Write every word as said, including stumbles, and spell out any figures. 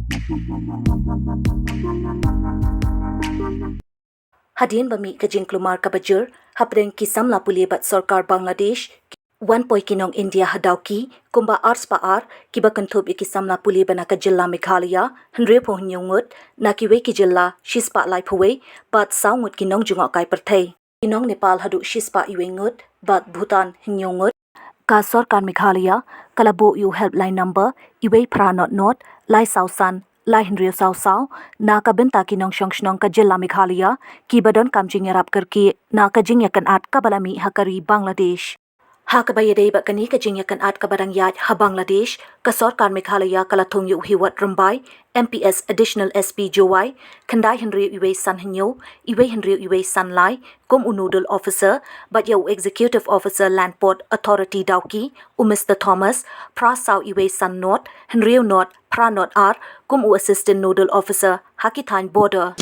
Hadien ba mih ka jingkulmar kaba jur hapdeng ki samla pule bad sorkar Bangladesh, wan poi ki nong India ha Dawki kumba ar spah ar kiba kynthup ïa ki samla pule ba na ka jylla Meghalaya, hynriewphew hynñiew ngut na kiwei ki jylla, shispah laiphew wei bad saw ngut ki nong jngohkai pyrthei. Ki nong Nepal haduh shispah iwei ngut bad Bhutan hynñiew ngut. Ka sorkar Meghalaya ka la buh ïa u helpline number iwei phra not not lai saw san lai hynriew saw saw na ka bynta ki nongshong shnong ka jylla Meghalaya kiba donkam jingïarap kyrkieh na ka jingïakynad kaba la mih ha ka ri Bangladesh. Ha kaba ïadei bad kane ka jingïakynad kaba dang ïaid ha Bangladesh, ka sorkar Meghalaya ka la thung ïa u Hiwot Rymbai, M P S, Additional S P Jowai, khyndai hynriew iwei san hynñiew, iwei hynriew iwei san lai, kum u Nodal Officer, bad ïa u Executive Officer Land Port Authority Dawki, u Mister Thomas, phra saw iwei san not, hynriew not, phra not ar, kum u Assistant Nodal Officer ha ki thaiñ border.